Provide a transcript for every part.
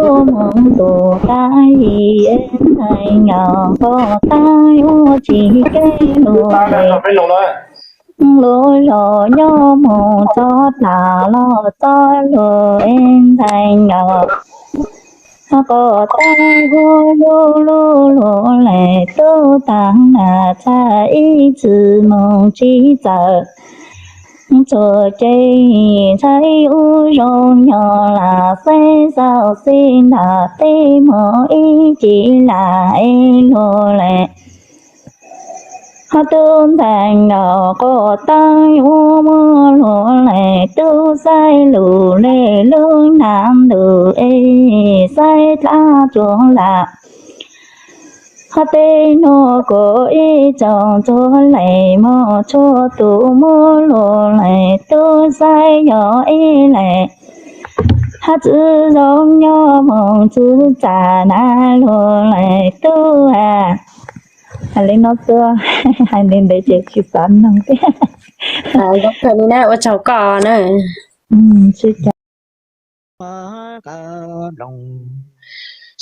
Mus tus tab yim es ntxhais nyob koj tab yuav tsis kev lus lus zos nyob mus txog tas los txog lus es ntxhais nyob koj tab hu lub lub lus lem tub tag nag txhaj ib txwm mus tsis txawm txuag ces ntxhais ub zoo nyob lam xeeb xaus xij ntawm tej hmos ib ci lam es luag lem ho tub ntxhais nyob koj tab yuav muab luag lem tub xaiv lus le lub nag ntuj es xaiv dab tsuag lam ho tej hnub kuv ib tsoom txuag lem mus txhua tus muab luag lem tub xaiv yog ib lem hab txwv zoo nyob mus txwv txam na luag lem tub a. Hais li no xwb, hais ntev ntev ces tsis xav noog thiab. Ua tsaug koj na. Sib cog mloog,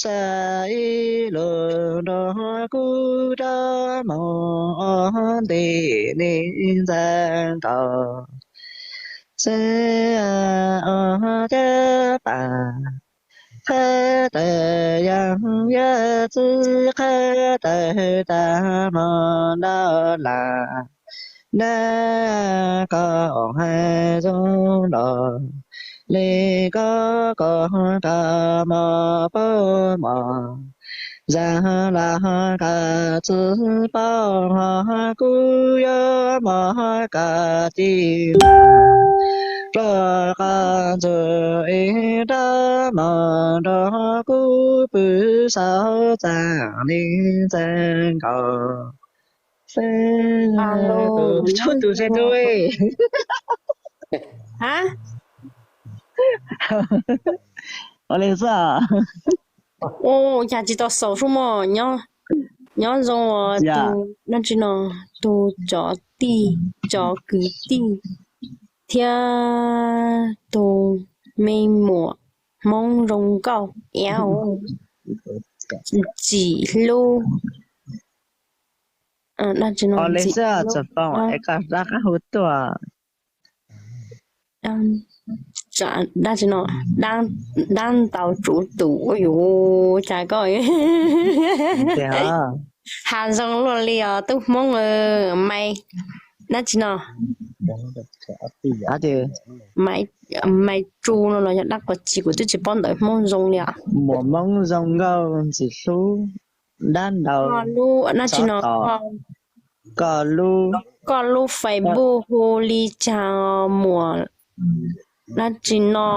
xav ib lus nrog kuv rov mus ua ntej ne ntxhais nkauj. Xav ua caj pas qhab tawm yaj yaj txwv qhab tawm tag hmo ntau las. Nab koj hais zoo los li koj koj nqa mos pab mos zag las nqa txwv paub ho kuv yuav mos ka ci las roj qab ntxuag es rab mos nrog kuv pw saum txaj li ntxhais nkauj. Txhub tus se tu. Ua li xwb. Ua cas tsis tau xaus sub mog. Nyob zoo tus dab tsi no, tus cov tij, cov kwv tij thiab tus me muam Hmoob zoo nkauj iab tsim hlub. Dab tsi no, dab tsi no, dab tsi no, dab ntaus tsuv tus. Ua yuav cas koj has zoo luaj li os tub Hmoob. Mai, dab tsi no, Mai Tsu no los yog dab qhuas tsis, kuv twb tsis paub ntawv Hmoob zoo li os. Muam Hmoob zoo nkauj ntxim hlub, dab ntaus, dab tsi no, koj lub, koj lub Facebook hu li cas muam dab tsi no,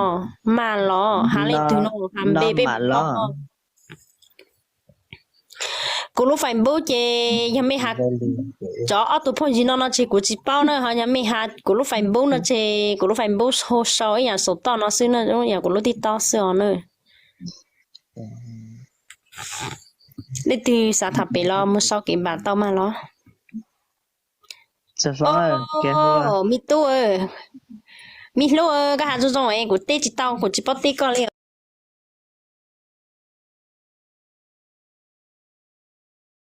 Maj los has leej twg no, has npe peb mam los. Kuv lub Facebook ces yog mej has, cov ob tug phooj ywg no no ces kuv tsis paub na, ho yog mej has kuv lub Facebook no ces kuv lub Facebook hu sau ib yam xaus toj no xwb na, yog kuv lub TikTok xwb os na. Leej twg xav tham pem los mus sau kev npam tau mas los. Me tub, me hlub, koj has zoo zoo es kuv teb tsis tau, kuv tsis paub teb koj li.